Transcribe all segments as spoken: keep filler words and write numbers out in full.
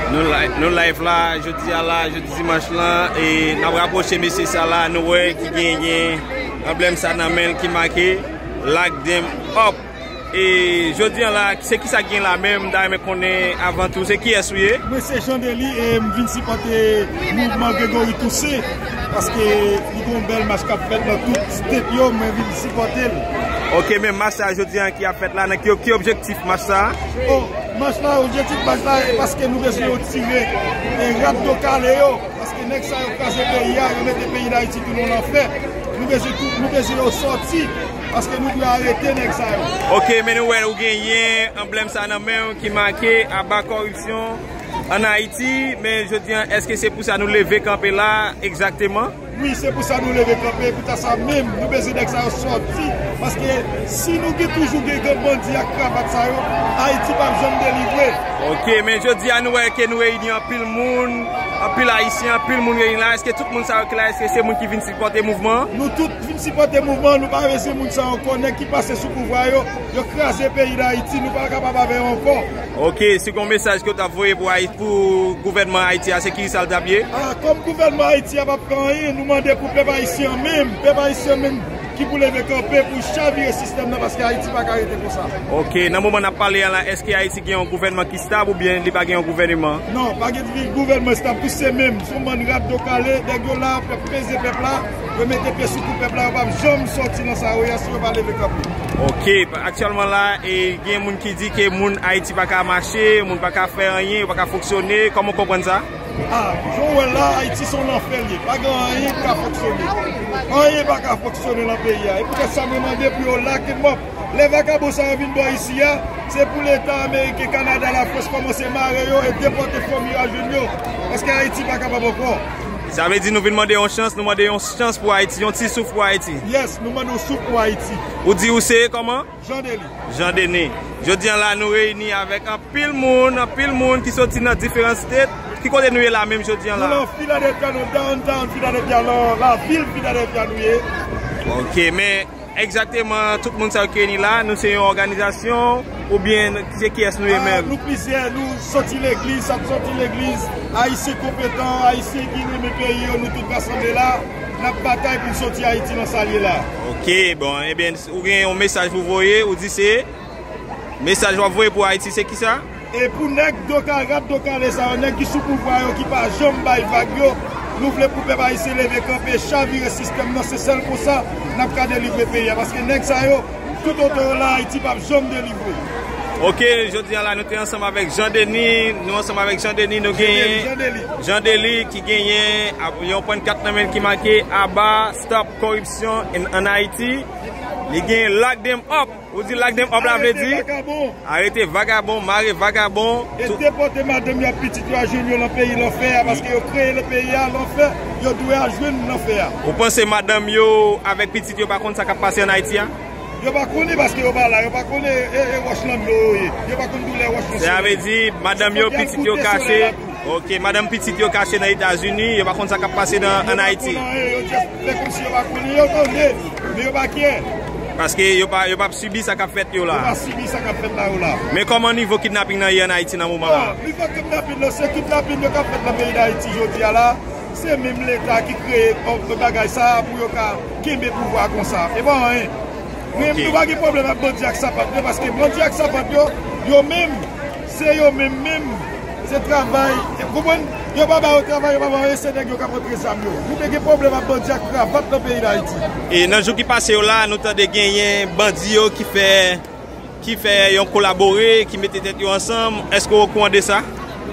Nou live, nou live la, jodi a la, jodi dimanch lan, e n ap rapwoche mesye sa la, nou wè ki genyen anblèm sa nan men l ki make Lock Dem Up. E jodi a la, se ki sa k gen la menm, m ta renmen konnen avan tou, se kiyès ou ye? Mwen se Jean Dely e m vin sipòte mouvman Gregory Toussaint, paske li gon bèl mach k ap fèt nan tout state yo, mwen vin sipòte l. Ok, men mach sa jodi a ki ap fèt la, nan ki, ki objektif mach sa? Oh, mach la, objektif mach la, e paske nou bezwen retire e rat do kale yo, paske nèg sa yo kraze peyi a, yo mete peyi Dayiti tounen yon lanfè. Nou bezwen tou, nou bezwen yo sòti, paske nou dwe arete nèg sa yo. Ok, men nou wè ou genyen anblèm sa nan men w ki make Aba Kòripsyon an Ayiti, men jodi a, èske se pou sa nou leve kanpe la egzakteman? Wi, se pou sa nou leve kanpe, pou ta sa menm, nou bezwen nèg sa yo sòti, paske si nou gen toujou gen gang bandi ak kravat sa yo, Ayiti p ap janm delivre. Ok, men jodi a nou wè ke nou reyini anpil moun, anpil Ayisyen, anpil moun reyini la, èske tout moun sa yo ki la, èske se moun ki vin sipòte mouvman an? Nou tout vin sipòte mouvman an, nou pa bezwen moun sa yo ankò, nèg ki pase sou pouvwa yo, yo kraze peyi Dayiti, nou pa kapab avè yo ankò. Ok, si gon mesaj ke w t ap voye pou Ayiti, pou gouvènman Ayiti a, se ki sa l t ap ye? Ah, kòm gouvènman Ayiti a p ap fè anyen, nou mande pou pèp ayisyen an menm, pèp ayisyen an menm ki pou leve kanpe pou chavire sistèm nan, paske Ayiti pa ka rete konsa. Ok, nan moman n ap pale a la, èske Ayiti gen yon gouvènman ki stab oubyen li pa gen yon gouvènman? Non, pa gen gouvènman stab, tout se menm, se yon bann rat do kale, nèg yo la, pèp peze pèp la, yo mete pye sou kou pèp la, yo p ap janm sòti nan sa yo ye a si yo pa leve kanpe. Ok, aktyèlman la, e gen moun ki di ke moun Ayiti pa ka mache, moun pa ka fè anyen, yo pa ka fonksyone. Kòman w konprann sa? Ah, jan w wè l la, Ayiti se yon lanfè l ye. Pa gen anyen ki ka fonksyone. Anyen pa ka fonksyone nan peyi a. E poutèt sa mwen mande pou yo lock dem up. Lè vakabon sa yo vin bò isi a, se pou Leta ameriken, Kanada, Lafrans kòmanse mare yo e depòte fanmi yo al jwenn yo. Paske Ayiti pa kapab ankò. Sa vle di nou vin mande yon chans, nou mande yon chans pou Ayiti, yon ti souf pou Ayiti. Yes, nou mande yon souf pou Ayiti. Ou di ou se kòman? Jean Denis. Jean Denis. Jodi a la, nou reyini avèk anpil moun, anpil moun ki soti nan diferan state. Ki kote nou ye la menm jodi a la? Nou nan Philadelphia, nan downtown Philadelphia, nan lavil Philadelphia nou ye. Ok, men egzakteman, tout moun sa yo ki reyini la, nou se yon òganizasyon oubyen se kiyès nou ye menm? Ah, nou plizyè, nou soti legliz, sa k soti legliz, Ayisyen konpetan, Ayisyen ki renmen peyi yo, nou tout rasanble la, n ap batay pou n soti Ayiti nan sa l ye la. Ok, bon, ebyen, ou gen yon mesaj pou voye, ou di se, mesaj w ap voye pou Ayiti, se kisa? E pou nèg do ka, rat do kale sa yo, nèg ki sou pouvwa yo, ki pa janm bay vag yo, nou vle pou pèp ayisyen leve kanpe, chavire sistèm nan, se sèl konsa n ap ka delivre peyi a, paske nèg sa yo, tout otan yo la, Ayiti p ap janm delivre. Ok, jodi a la, nou te ansanm avèk Jean Denis, nou ansanm avèk Jean Denis, nou genyen Jean Denis, Jean Denis ki genyen ap- yon pannkat nan men l ki make Aba, Stop Corruption in, an Ayiti. Li gen Lock Dem Up. Ou di Lock Dem Up la vle di? Arete vakabon. Arete vakabon, mare vakabon. E tou- depòte madanm yo ak pitit yo al jwenn yo nan peyi lanfè a, paske yo kreye le peyi a lanfè, yo dwe al jwenn lanfè a. Ou panse madanm yo avèk pitit yo pa konn sa k ap pase an Ayiti a? Yo pa konnen paske yo pa la, yo pa konnen e, e wòch lan dlo yo ye. Yo pa konn doulè wòch lan solèy. Sa vle di, madanm yo, pitit yo kache. Ok, madanm pitit yo kache nan Etazini, yo pa konn sa k ap pase nan, an Ayiti. Yo pa konn anyen, yo just fè kòmsi yo pa konnen, yo tande, men yo pa kyè. Paske yo pa, yo p ap sibi sa k ap fèt yo la. Yo pa sibi sa k ap fèt la yo la. Men kòman nivo kidnaping nan ye an Ayiti nan moman la? Bon, nivo kidnaping nan, se kidnaping yo k ap fèt nan peyi Dayiti jodi a la. Se menm Leta ki kreye, ò, bagay sa a pou yo ka kenbe pouvwa konsa. E pa anyen. Men nou pa gen pwoblèm ak bandi ak sapat yo, paske bandi ak sapat yo, yo menm, se yo menm menm, se travay, ou konprann? Yo pa ba yo travay, yo pa ba yo anyen, se nèg yo k ap rantre zam yo. Nou te gen pwoblèm ak bandi ak kravat nan peyi Dayiti. E nan jou ki pase yo la, nou tande genyen bandi yo ki fè ki fè yon kolabore, ki mete tèt yo ansanm. Èske w okouran de sa?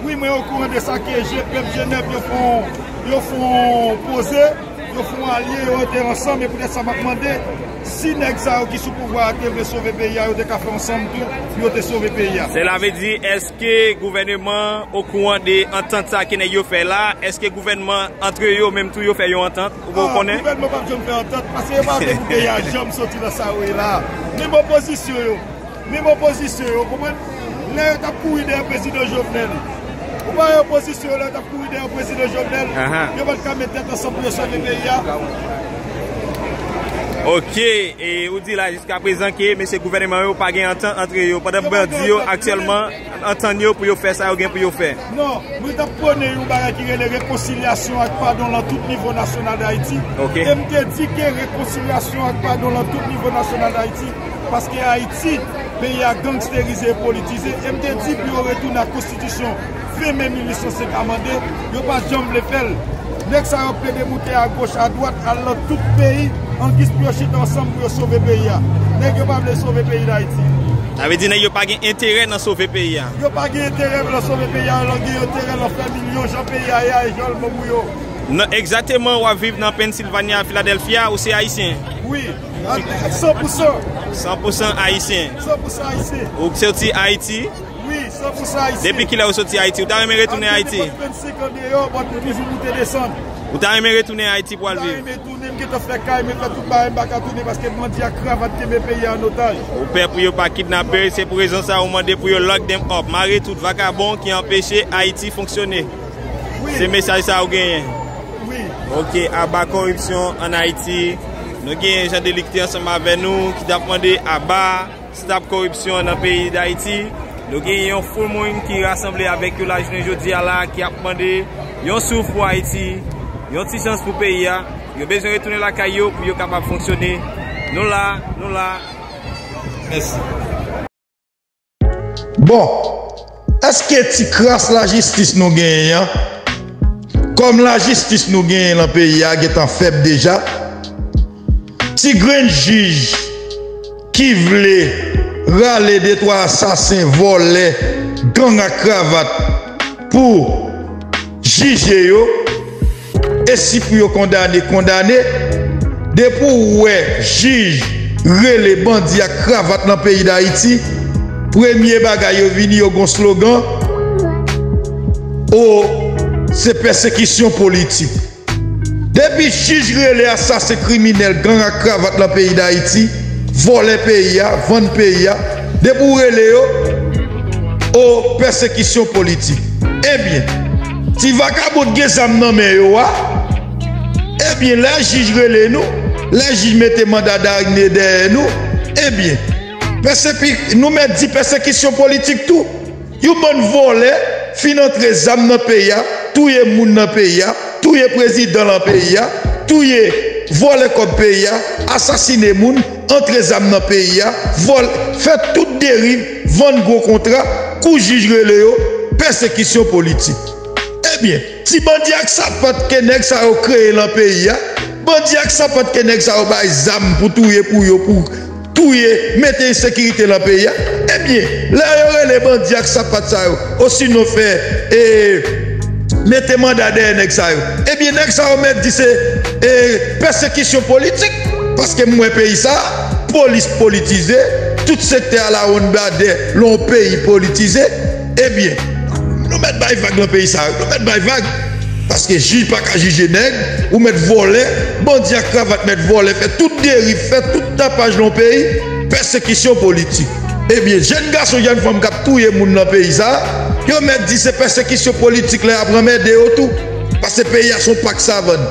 Wi, mwen okouran de sa ke je, pèp Jenèf, yo fè yon, yo fè yon poze, yo fè yon alye, yo rete ansanm, e poutèt sa m ap mande, si nèg sa yo ki sou pouvwa a te vle sove peyi a, yo te ka fè ansanm tou, pou yo te sove peyi a. Sela vle di, èske gouvèneman an okouran de antant sa ke nèg yo fè la? Èske gouvènman, antre yo menm tou, yo fè yon antant? Ou pa konnen? Gouvènman p ap janm fè antant, paske yo pa vle pou peyi a janm soti nan sa yo ye la. Menm opozisyon yo, menm opozisyon yo, ou konprann? Lè yo t ap kouri dèyè prezidan Jovenel, ou pa wè opozisyon yo, lè yo t ap kouri dèyè prezidan Jovenel, yo pa t ka met tèt ansanm pou yo sove peyi a. Ok, e ou di la jiska prezan ke mesye gouvènman yo pa gen antant antre yo, pandan bandi yo aktyèlman antann yo pou yo fè sa yo gen pou yo fè. Non, mwen t ap pwone yon bagay ki rele rekonsilyasyon ak padon lan tout nivo nasyonal Dayiti. Ok. E m te di ke rekonsilyasyon ak padon lan tout nivo nasyonal Dayiti, paske Ayiti, peyi a gangsterize e politize, e m te di pou yo retounen ak konstitisyon ven me mil uit san senk amande, yo pa janm vle fè l. Nèg sa yo plede moute agoch, adwat, al nan tout peyi, angiz pou yo chita ansanm pou yo sove peyi a. Nèg yo pa vle sove peyi Dayiti. Sa vle di nèg yo pa gen enterè nan sove peyi a. Yo pa gen enterè nan sove peyi a, yo gen enterè nan fè milyon jan peyi a ye a e jan l bon pou yo. Non, egzakteman, w ap viv nan Pennsylvania, Philadelphia, ou se ayisyen? Wi, san pou san. San pou san ayisyen. San pou san ayisyen. Ou soti Ayiti? Wi, san pou san ayisyen. Depi kilè ou soti Ayiti? Ou ta renmen retounen Ayiti? Mwen vennsenk an deyò, but m toujou moute desann. Ou ta renmen retounen Ayiti pou al viv? M ta renmen tounen, m gentan fè kay, m fè tout bagay, m pa ka tounen paske bandi ak kravat kenbe peyi a an otaj. Ou pè pou yo pa kidnape, se pou rezon sa ou mande pou yo lock them up, mare tout vakabon ki anpeche Ayiti fonksyone. Wi. Se mesaj sa ou genyen? Wi. Ok, aba koripsyon an Ayiti. Nou genyen Jean Delic te ansanm avè nou ki t ap mande aba stop koripsyon nan peyi Dayiti. Nou gen yon foul moun ki rasanble avèk yo lajounen jodi a la ki ap mande yon souf pou Ayiti, yon ti chans pou peyi a. Yo bezwen retounen lakay yo pou yo kapab fonksyone. Nou la, nou la. Mèsi. Bon, èske ti kras lajistis nou genyen an, kòm lajistis nou genyen lan peyi a gentan fèb deja? Ti grenn jij ki vle rale de twa asasen, vòlè, gang ak kravat pou jije yo, e si pou yo kondane, kondane. Depi w wè jij rele bandi ak kravat lan peyi Dayiti, premye bagay yo vini, yo gon slogan, o, se pèsekisyon politik. Depi jij rele asasen, kriminèl, gang ak kravat lan peyi Dayiti, vòlè peyi a, vann peyi a, depi w rele yo, o, pèsekisyon politik. Ebyen, ti vakabon t gen zam nan men yo a, ebyen, lè jij rele nou, lè jij mete manda darine dèyè nou, ebyen, pèsepi-, nou mèt di pèsekisyon politik tou. Yon bann vòlè fin antre zam nan peyi a, touye moun nan peyi a, touye prezidan lan peyi a, touye, vòlè kòb peyi a, asasine moun, antre zam nan peyi a, vòl-, fè tout deriv, vann gwo kontra, kou jij rele yo, pèsekisyon politik. Ebyen, ti bandi ak sapat ke nèg sa yo kreye lan peyi a, bandi ak sapat ke nèg sa yo bay zam pou touye pou yo, pou touye, mete ensekirite lan peyi a. Ebyen, lè yo rele bandi ak sapat sa yo, osinon fè, e, mete manda dèyè nèg sa yo, ebyen, nèg sa yo mèt di se, e, pèsekisyon politik. Paske m wè peyi sa, polis politize, tout sektè alawonnbadè lan yon peyi politize. Ebyen, nou mèt bay vag lan peyi sa yo, nou mèt bay vag. Paske jij pa ka jije nèg, ou mèt vòlè, bandi ak kravat mèt vòlè, fè tout deriv, fè tout tapaj lan yon peyi, pèsekisyon politik. Ebyen, jèn gason, jèn fanm k ap touye moun lan peyi sa, yo mèt di se pèsekisyon politik la y ap anmède yo tou. Paske peyi a se yon pak savann.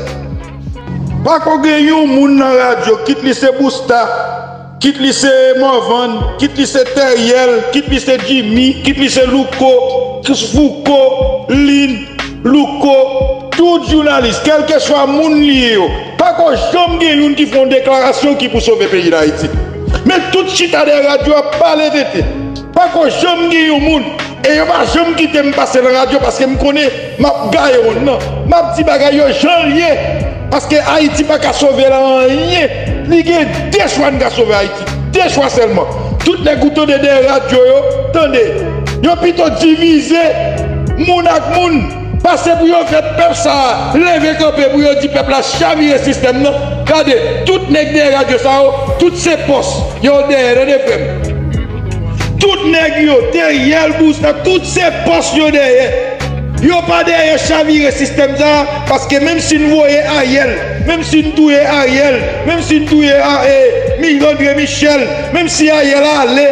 Pako gen yon moun nan radyo, kit li se Busta, kit li se Morvan, kit li se Theriel, kit li se Jimmy, kit li se Louko, Fouco, Lin, Louko, tout jounalis, kèlkeswa moun li ye yo, pako janm gen youn ki fè yon deklarasyon ki pou sove peyi Dayiti. Men tout chita dèyè radyo ap pale tenten. Pako janm gen yon moun, e yo pa janm kite m pase nan radyo paske m konnen m ap gaye wonn nan. M ap di bagay yo jan l ye, paske Ayiti pa ka sove la anyen. Li gen de chwa n ka sove Ayiti, de chwa sèlman. Tout nèg ou tande dèyè radyo yo, tande, yo pito divize moun ak moun. Pase pou yo fè pèp sa a leve kanpe pou yo di pèp la chavire sistèm nan. Gade, tout nèg dèyè radyo sa yo, tout se pòs yo dèyè, tande frè m. Tout nèg yo, Theriel, Busta, tout se pòs yo dèyè. Yo pa dèyè chavire sistèm sa a, paske menm si n voye Ariel, menm si n touye Ariel, menm si n touye a, e, Mi-, André Michel, menm si Ariel ale,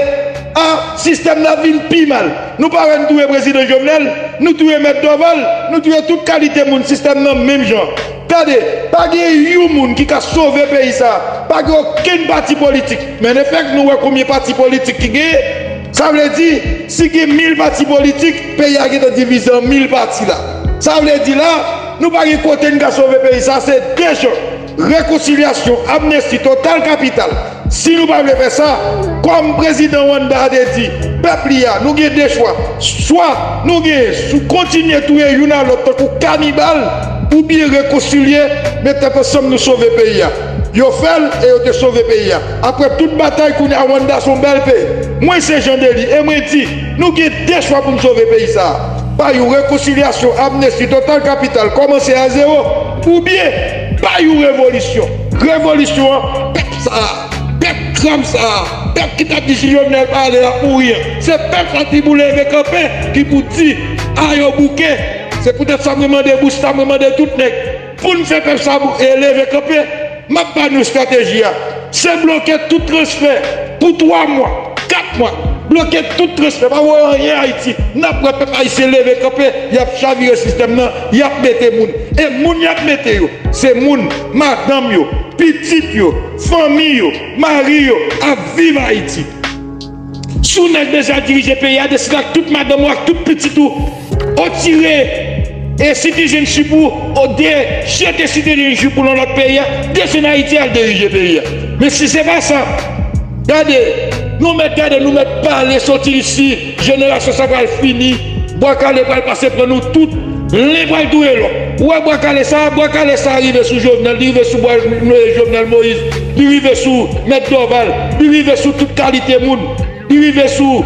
a, sistèm nan ap vin pi mal. Nou pa wè n touye prezidan Jovenel, nou touye mèt Dorval, nou touye tout kalite moun, sistèm nan menm jan. Gade, pa gen yon moun ki ka sove peyi sa a. Pa gen okenn pati politik. Men lefètke nou wè konbyen pati politik ki genyen, sa vle di, si gen mil pati politik, peyi a gentan divize an mil pati la. Sa vle di la, nou pa gen kote n ka sove peyi sa a, se de jan. Rekonsilyasyon, amnesti total kapital. Si nou pa vle fè sa, kòm prezidan Rwanda a te di pèp li a, nou gen de chwa. Swa nou gen sou kontinye touye youn a lòt tankou kanibal, oubyen rekonsilye, met tèt ansanm nou sove peyi a. Yo fè l e yo te sove peyi a. Apre tout batay, kounye a Rwanda se yon bèl peyi. Mwen se Jan Deli e mwen di, nou gen de chwa pou n sove peyi sa a. Pa yon rekonsilyasyon, amnesti total kapital, kòmanse a zewo, oubyen pa yon revolisyon. Revolisyon an, pèp sa a, pèp krab sa a, pèp ki t ap di si Jovenel pa ale l ap mouri an, se pèp sa ki pou leve kanpe, ki pou di, a yo bouke. Se poutèt sa mwen mande Busta, mwen mande tout nèg, pou n fè pèp sa bou- e leve kanpe. M ap ba nou estrateji a. Se bloke tout transfè pou twa mwa, kat mwa. Bloke tout transfè. Pa voye anyen Ayiti. N ap wè pèp ayisyen leve kanpe. Y ap chavire sistèm nan. Y ap mete moun. E moun y ap mete yo, se moun, madanm yo, pitit yo, fanmi yo, mari yo ap viv Ayiti. Si w nèg bezwen dirije peyi a, deside ak tout madanm ou, ak tout pitit ou, otire e citizenship ou, o de jete citizenship ou nan lòt peyi a, desann Ayiti al dirije peyi a. Men si se pa sa, gade, nou mèt gade, nou mèt pale, soti isi, jenerasyon sa pral fini, bwa kale pral pase pran nou tout, len pral touye lòt. Ou wè bwa kale sa, bwa kale sa rive sou Jovenel, li rive sou bwa, Jovenel Moïse, li rive sou Mèt Dorval, li rive sou tout kalite moun. Li rive sou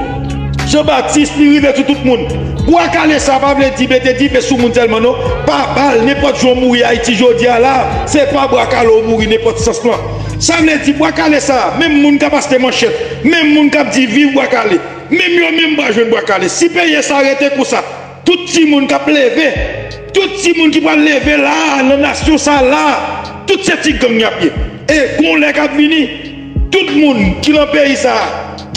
Jean Baptiste, li rive sou tout moun. Bwa kale sa pa vle di mete dife sou moun sèlman non. Pa ba l nenpòt jan w mouri Ayiti jodi a la, se pa bwa kale w mouri nenpòt sans lan. Sa vle di bwa kale sa, menm moun k ap achte manchèt, menm moun k ap di viv bwa kale, menm yo menm pral jwenn bwa kale. Si peyi sa rete konsa, tout timoun k ap leve, tout timoun ki pral leve la a, nan nasyon sa la a, tout se ti gang y ap ye. E gon lè k ap vini, tout moun ki nan peyi sa a,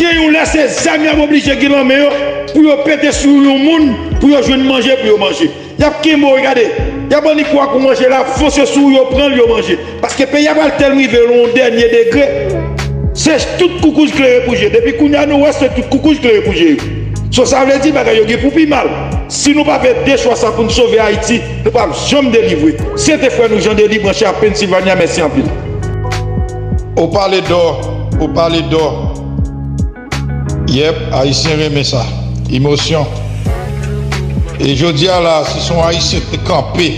gen yon lè se zam y ap oblije gen nan men yo pou yo pete sou yon moun, pou yo jwenn manje, pou yo manje. Y ap kenbe w, gade, y ap annik wè w ak yon manje la, fonse sou w, yo pran l, yo manje. Paske peyi a pral tèlman rive nan yon dènye degre, se tout koukouj klere pou je. Depi kounye a nou wè se tout koukouj klere pou je yo. So sa vle di bagay yo gen pou pi mal. Si nou pa fè de chwa sa pou n sove Ayiti, nou p ap janm delivre. Se te frè nou Jan Deli branche a Pennsylvania, mèsi anpil. Au Palais d'Or, au Palais d'Or. Yep, Ayisyen renmen sa. Emosyon. E jodi a la, si se yon Ayisyen ki te kanpe,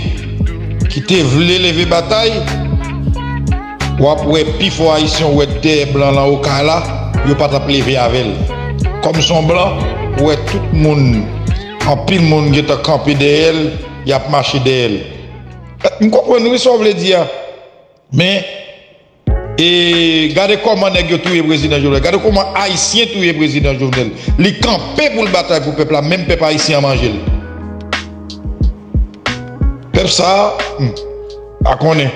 ki te vle leve batay, w ap wè pifò Ayisyen w wè dèyè blan lan okay la, yo pa t ap leve avè l. Kòm se yon blan, ou wè tout moun, anpil moun gentan kanpe dèyè l, y ap mache dèyè l. M konprann wi sa w vle di a. Men, e gade kòman nèg yo touye prezidan Jovenel. Gade kòman Ayisyen touye prezidan Jovenel. Li kanpe pou l batay pou pèp la, menm pèp ayisyen an manje l. Pèp sa a, hmm, pa konnen.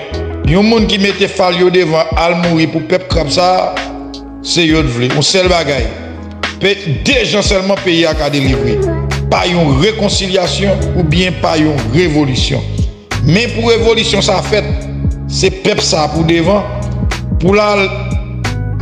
Yon moun ki mete fal yo devan al mouri pou pèp krab sa a, se yo t vle. Yon sèl bagay. Pe, de jan sèlman peyi a ka delivre. Pa yon rekonsilyasyon oubyen pa yon revolisyon. Men pou revolisyon sa fèt, se pèp sa pou devan, pou l al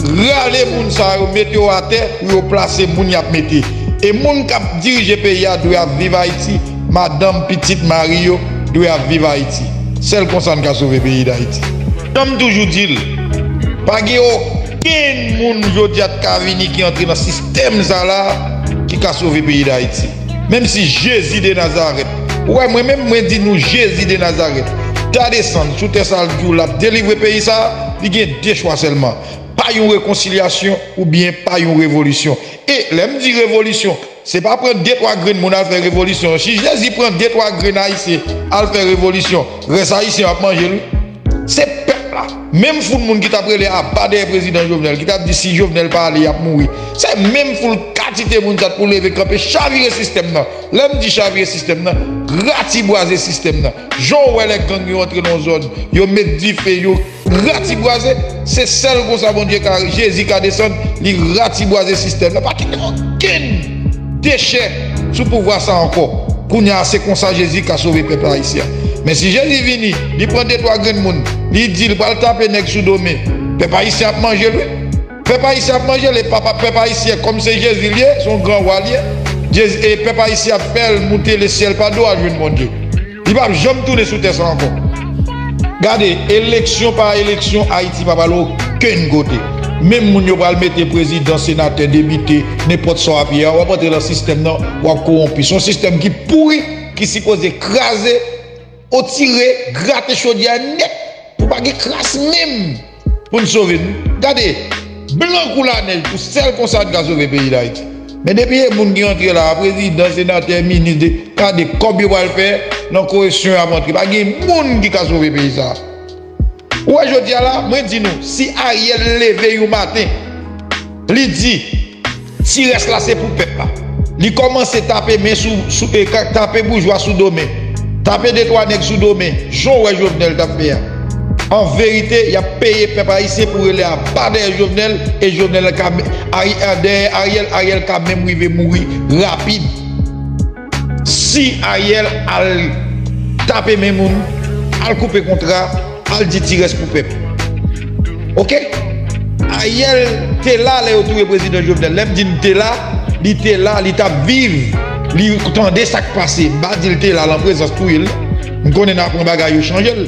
rale moun sa yo, mete yo atè, pou yo plase moun y ap mete. E moun k ap dirije peyi a dwe ap viv Ayiti, madanm, pitit, mari yo dwe ap viv Ayiti. Sèl konsa n ka sove peyi Dayiti. Jan m toujou di l, pa gen okenn moun jodi a t ka vini ki antre nan sistèm sa la ki ka sove peyi Dayiti. Menm si Jezi de Nazarèt, ou wè mwen menm, mwen di nou Jezi de Nazarèt ta desann sou tè sa l di w l ap delivre peyi sa, li gen de chwa sèlman. Pa yon rekonsilyasyon oubyen pa yon revolisyon. E lè m di revolisyon, se pa pran de twa grenn moun al fè revolisyon. Si Jezi pran de twa grenn ayisyen al fè revolisyon, rès ayisyen ap manje l wi. Se pèp la. Menm foul moun ki t ap rele aba dèyè prezidan Jovenel, ki t ap di si Jovenel pa ale, y ap mouri. Se menm foul katite moun sa t pou leve kanpe, chavire sistèm nan. Lè m di chavire sistèm nan, ratibwaze sistèm nan. Jan w wè lè gang yo antre nan yon zòn, yo met dife, yo ratibwaze. Se sèl konsa Bondye ka, Jezi ka desann, li ratibwaze sistèm nan. Pa kite okenn dechè sou pouvwa sa ankò. Kounye a, se konsa Jezi ka sove pèp ayisyen an. Men si Jezi vini, li pran de twa grenn moun, li di l pral tape nèg sou do men, pèp ayisyen ap manje l, wi. Pèp ayisyen ap manje l, e papa, pèp ayisyen, kòm se Jezi l ye, se yon gran wa l ye, Jezi, e pèp ayisyen ap fè l moute lesyèl pa do al jwenn Bondye. Li p ap janm tounen sou tè sa ankò. Gade, eleksyon pa eleksyon, Ayiti pa pral okenn kote. Menm moun yo pral mete prezidan, senatè, depite, nenpòt sa w ap ye a, w ap antre nan sistèm nan, w ap kowonpi. Se yon sistèm ki pouri, ki sipoze kraze, otire, grate chodyè a nèt, pou pa gen kras menm pou n sove n. Gade, blan kou lanèj, pou sèl konsa n ka sove peyi Dayiti. Men depi e moun ki antre la, prezidan, senatè, minis, de, gade kòb yo pral fè nan koreksyon y ap antre. Pa gen moun ki ka sove peyi sa a. Ou wè jodi a la, mwen di nou, si Ariel leve yon maten, li di, ti rès la se pou pèp la. Li kòmanse tape men sou, sou e, ka- tape boujwa sou do men. Tape de twa nèg sou do men, jan w wè Jovenel t ap fè a. An verite, y ap peye pèp ayisyen pou rele aba dèyè Jovenel, e Jovenel ka, Ari- a- dèyè Ariel, Ariel ka menm rive mouri rapid. Si Ariel al tape men moun, al koupe kontra, al di ti rès pou pèp. Oke? Ariel te la lè yo touye prezidan Jovenel. Lè m di l te la, li te la, li t ap viv, li tande sa k pase. M pa di l te la lan prezans touye l. M konnen n ap pran bagay yo chanje l.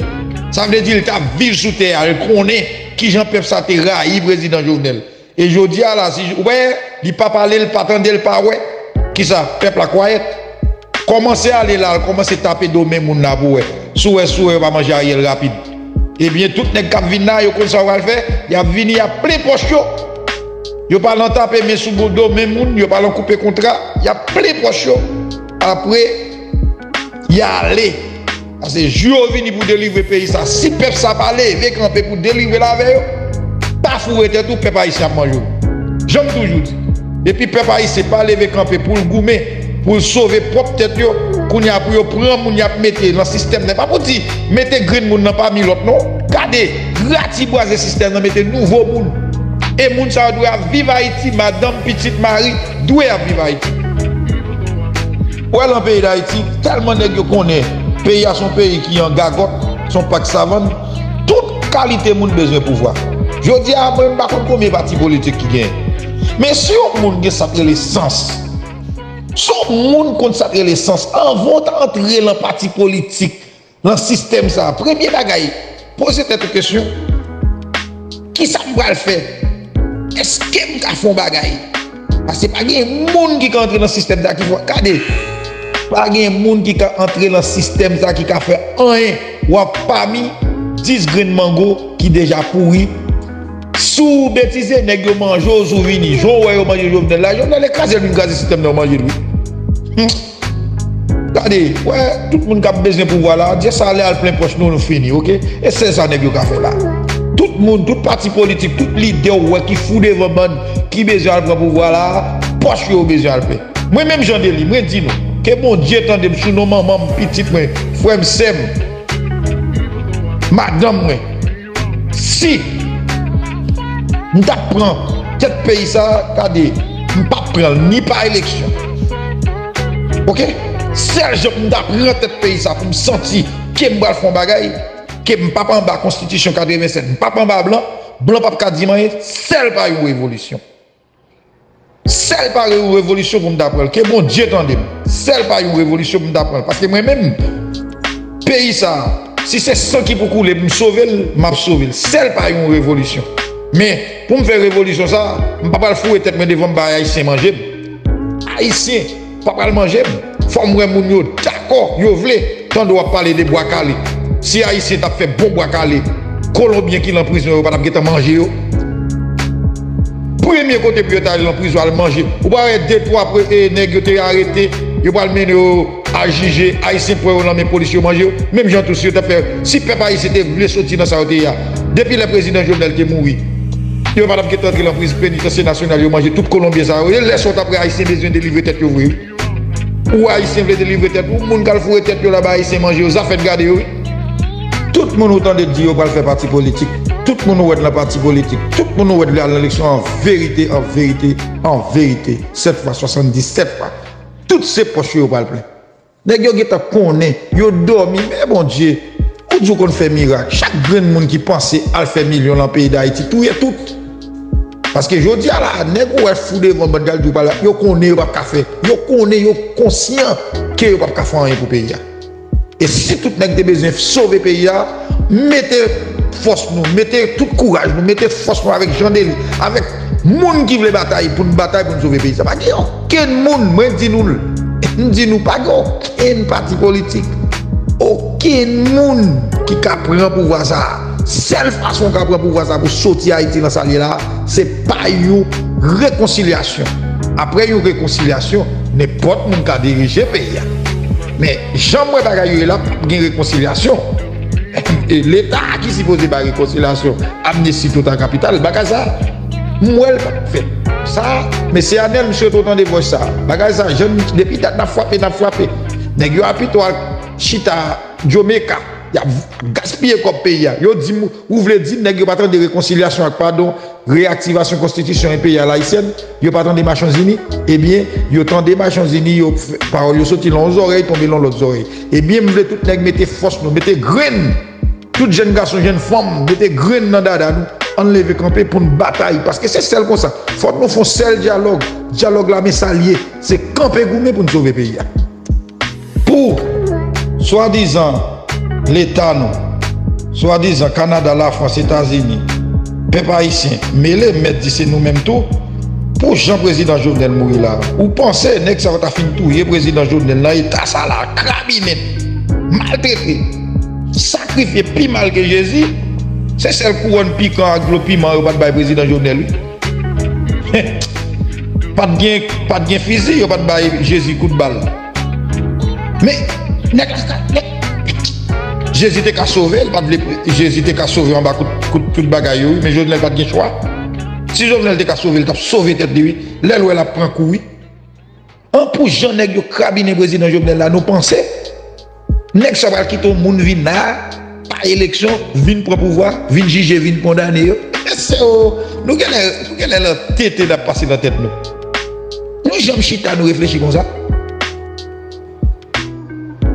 Sa vle di l t ap viv sou tè a, l konnen kijan pèp sa te rayi prezidan Jovenel. E jodi a la, si ou wè, li pa pale, l pa tande, l pa wè. Kisa? Pèp la kwayèt. Kòmanse ale la, al kòmanse tape do men moun la pou wè. Si w wè, si w wè yo pa manje Ariel rapid. Ebyen, tout nèg k ap vin la, yo konn sa yo pral fè, y ap vini, y ap plen pòch yo. Yo pa lan tape men sou do men moun, yo pa lan koupe kontra, y ap plen pòch yo. Apre, y ale. Paske jou yo vini pou delivre peyi sa. Si pèp sa pa leve kanpe pou delivre l avè yo, pa foure tèt ou, pèp ayisyen ap manje w. Jan m toujou di, depi pèp ayisyen pa leve kanpe pou l goumen, pou l sove pwòp tèt yo, kounye a pou yo pran moun y ap mete lan sistèm nan. Pa pou di mete grenn moun nan pami lòt non. Gade, ratibwaze sistèm nan, mete nouvo moun. E moun sa yo dwe ap viv Ayiti, madanm, pitit, mari, dwe ap viv Ayiti. Ou wè lan peyi Dayiti, tèlman nèg yo konnen peyi a se yon peyi ki an gagòt, se yon pak savann, tout kalite moun bezwen pouvwa. Jodi a, mwen m pa konn konbyen pati politik ki genyen. Men si yon moun gen sa k rele sans, si yon moun konn sa k rele sans, anvan w ta antre lan pati politik, lan sistèm sa a, premye bagay, poze tèt ou kesyon, kisa m pral fè? Èske m ka fè yon bagay? Paske pa gen moun ki ka antre lan sistèm sa ki fè, gade, pa gen moun ki ka antre lan sistèm sa ki ka fè anyen. W ap pami dis grenn mango ki deja pouri. Si w betize, nèg yo manje w, si w vini. Jan w wè yo manje Jovenel la, Jovenel kraze l, vin kraze sistèm nan, yo manje l, wi. Hmm. Gade, wè, tout moun k ap bezwen pouvwa la, dyè sa lè al plen pòch nou, nou fini, oke? E se sa nèg yo ka fè la. Tout moun, tout pati politik, tout lidè w wè ki fou devan bann, ki bezwen al pran pouvwa la, pòch yo bezwen al plen. Mwen menm Jean Delis, mwen di nou, ke Bondye tande m sou non manman m, pitit mwen, frè m, sè m, madanm mwen. Si m t ap pran tèt peyi sa, gade, m p ap pran l ni pa eleksyon. Oke? Sèl jan pou m ta pran tèt peyi sa, pou m santi ke m pral fè yon bagay, ke m p ap anba konstitisyon katrevennsèt, m p ap anba blan, blan p ap ka di m anyen, sèl pa yon revolisyon. Sèl pa yon revolisyon pou m ta pran l. Ke Bondye tande m. Sèl pa yon revolisyon pou m ta pran l. Paske mwen menm, peyi sa a, si se san ki pou koule pou m sove l, m ap sove l. Sèl pa yon revolisyon. Men, pou m fè revolisyon sa a, m pa pral foure tèt mwen devan m bay Ayisyen manje m. Ayisyen pa pral manje m. Fò m wè moun yo dakò, yo vle tande w ap pale de bwa kale. Si Ayisyen t ap fè bon bwa kale, Kolonbyen ki lan prizon yo pa t ap gentan manje yo. Premye kote pou yo ta ale lan prizon al manje. Ou pa wè de twa pre- e, nèg yo te arete, yo pral mennen yo al jije, Ayisyen pran yo lan men polis, yo manje yo. Menm jan tou si yo t ap fè, si pèp ayisyen te vle soti nan sa yo te ye a, depi lè prezidan Jovenel te mouri, yo pa t ap gentan antre lan prizon, penitansye nasyonal, yo manje tout Kolonbyen sa yo. E lè sa w t ap wè Ayisyen bezwen delivre tèt yo vre, wi. Ou Ayisyen vle delivre tèt ou, moun k al foure tèt yo la bay Ayisyen manje yo, zafè n gade yo, wi. Tout moun ou tande di yo pral fè pati politik, tout moun ou wè nan pati politik, tout moun ou wè vle al nan eleksyon, an verite, an verite, an verite, sèt fwa, swasanndisèt fwa, tout se pòch yo yo pral plen. Nèg yo gentan konnen, yo dòmi, men Bondye, ou di w konn fè mirak. Chak grenn moun ki panse al fè milyon nan peyi Dayiti, touye tout. Paske jodi a la, nèg ou wè fou devan bann kal di w pale, yo konnen yo p ap ka fè. Yo konnen, yo konsyan ke yo p ap ka fè anyen pou peyi a. E si tout nèg te bezwen sove peyi a, mete fòs nou, mete tout kouraj nou, mete fòs nou avèk Jan Deli, avèk moun ki vle batay pou n batay pou n sove peyi sa. Pa gen okenn moun, mwen di nou l, m di nou, pa gen okenn pati politik, okenn moun ki ka pran pouvwa sa a. Sèl fason w ka pran pouvwa sa a pou soti Ayiti nan sa l ye la a, se pa yon rekonsilyasyon. Apre yon rekonsilyasyon, nenpòt moun ka dirije peyi a. Men, jan m wè bagay yo ye la, p ap gen rekonsilyasyon. E Leta ki sipoze bay rekonsilyasyon, amnisti total kapital, bagay sa, m wè l p ap fèt. Sa, mesye Anèl, m swete w tande vòs sa. Bagay sa, jan, depi dat n ap frape, n ap frape. Nèg yo a pito al chita Jamaica, y ap gaspiye kòb peyi a. Yo di m, ou vle di m nèg yo pa tande rekonsilyasyon ak padon, reyaktivasyon konstitisyon enperyal ayisyèn, yo pa tande Nasyonzini? Ebyen, yo tande Nasyonzini, yo, pawòl yo soti nan yon zòrèy, tonbe nan lòt zòrèy. Ebyen, m vle tout nèg mete fòs nou, mete grenn. Tout jèn gason, jèn fanm, mete grenn nan dada nou. Ann leve kanpe pou n batay, paske se sèl konsa. Fòk nou fè yon sèl dyalòg. Dyalòg la, men sa l ye. Se kanpe goumen pou n sove peyi a. Pou swadizan Leta nou, swadizan Kanada, Lafrans, Etazini, pèp ayisyen mele, m mèt di se nou menm tou, pou jan prezidan Jovenel mouri la, ou panse nèg sa yo ta fin touye prezidan Jovenel nan eta sa la, krabinen, maltrete, sakrifye pi mal ke Jezi? Se sèl kouwòn pikan ak dlo piman yo pa t bay prezidan Jovenel, wi. Pa t gen, pa t gen fizi, yo pa t bay Jezi kout bal. Men, nèg la, nèg, Jezi te ka sove, l pa t vle, Jezi te ka sove anba kout, kout, kout bagay yo, wi, men Jovenel pa t gen chwa. Si Jovenel te ka sove, l t ap sove tèt li, wi. Lè l wè l ap pran kou, wi. An, pou jan nèg yo krabinen prezidan Jovenel la, nou panse nèg sa pral kite yon moun vin la, pa eleksyon, vin pran pouvwa, vin jije, vin kondane yo? Mesye o, nou genlè, nou genlè nan tenten n ap pase nan tèt nou. Nou janm chita, nou reflechi konsa?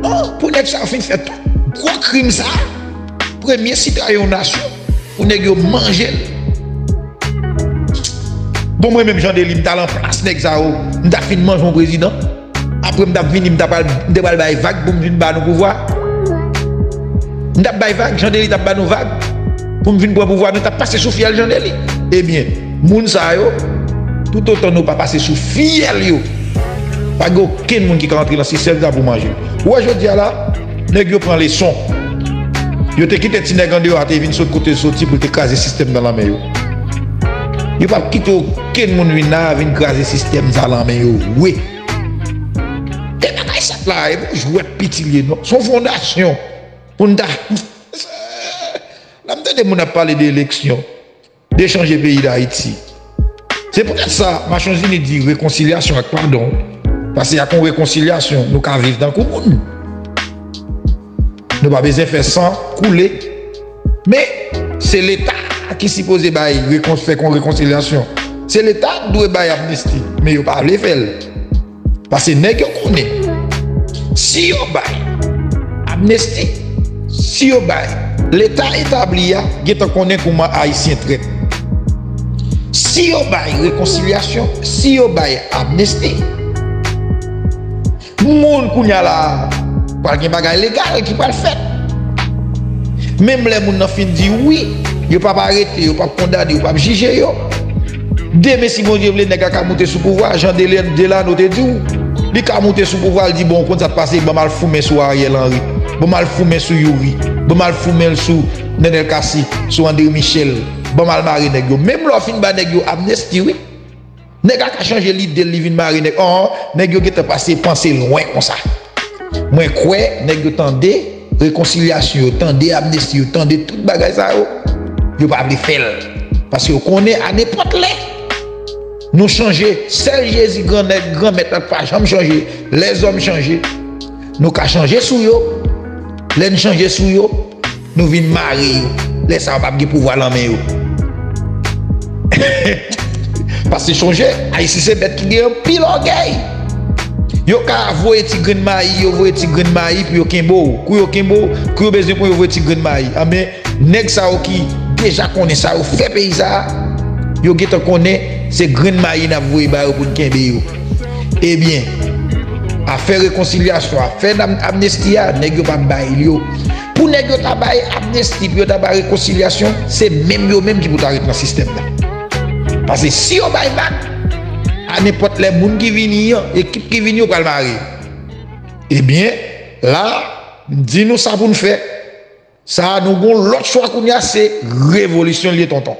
An, pou nèg sa fin fè tout gwo krim sa, premye sitwayen yon nasyon, pou nèg yo manje l. Bon, mwen menm, Jan Deli, m t al an plas nèg sa yo, m t ap fin manje yon prezidan. Apre m t ap vini, m t ap al, m te pral bay vag pou m vin ba nou pouvwa. M t ap bay vag, Jan Deli t ap ba nou vag pou m vin pran pouvwa, nou t ap pase sou fyèl Jan Deli. Ebyen, moun sa yo, toutotan nou pa pase sou fyèl yo, pa gen okenn moun ki ka antre nan sistèm sa pou manje. Ou wè jodi a la, nèg yo pran leson. Yo te kite ti nèg andeyò a te vin sot kote l soti pou l te kraze sistèm nan lanmen yo. Yo p ap kite okenn moun vin la vin kraze sistèm sa lanmen yo vre. E bagay sa la, e pou jwèt piti l ye non. Se yon fondasyon pou n ta. Lè m tande moun ap pale de eleksyon, de chanje peyi Dayiti. Se poutèt sa, Nasyonzini di rekonsilyasyon ak padon. Paske ak yon rekonsilyasyon, nou ka viv tankou moun. Nou pa bezwen fè san koule. Men, se Leta ki sipoze bay rekon-, fè kon rekonsilyasyon. Se Leta ki dwe bay amnisti, men yo pa vle fè l. Paske nèg yo konnen, si yo bay amnesti, si yo bay Leta etabli a, gentan konnen kouman Ayisyen trèt. Si yo bay rekonsilyasyon, si yo bay amnesti, moun kounye a la, pral gen bagay legal ki pral fèt. Menm lè moun nan fin di wi, yo p ap arete, yo p ap kondane, yo p ap jije yo. Demen, si Bondye vle, nèg la ka moute sou pouvwa, jan Dele-, Delano te di w. Li ka moute sou pouvwa, li di, bon, ou konn sa k pase, ban m al foumen sou Ariel Henry, ban m al foumen sou Youri, ban m al foumen l sou Nenel Cassy, sou André Michel, ban m al mare nèg yo. Menm lè w fin ba nèg yo amnesti, wi. Nèg la ka chanje lide l, li vin mare nèg. An, nèg yo gentan pase panse lwen konsa. Mwen kwè nèg yo tande rekonsilyasyon, yo tande amnesti, yo tande tout bagay sa yo. Yo pa vle fè l. Paske yo konnen a nenpòt lè, nou chanje. Sèl Jezi, gran nèg, gran mèt la k pa janm chanje. Lèzòm chanje. Nou ka chanje sou yo. Lè n chanje sou yo, nou vin mare yo. Lè sa a, yo p ap gen pouvwa nan men yo. Paske chonje, Ayisyen se bèt ki gen anpil ògèy. Yo ka voye ti grenn mayi, yo voye ti grenn mayi pou yo kenbe w. Kou yo kenbe w, kou yo bezwen pou yo voye ti grenn mayi. Anben, nèg sa yo ki deja konnen sa yo fè peyi sa a, yo gentan konnen se grenn mayi n ap voye ba yo pou n kenbe yo. Ebyen, afè rekonsilyasyon, afè amnesti a, nèg yo p ap bay l yo. Pou nèg yo ta bay amnesti, pou yo ta bay rekonsilyasyon, se menm yo menm ki pou ta ret nan sistèm nan. Paske si yo bay vag, a nenpòt lè moun ki vini an, ekip ki vini yo pral mare. Ebyen, la, m di nou sa pou n fè. Sa a, nou gon lòt chwa kounye a, se revolisyon l ye, tonton.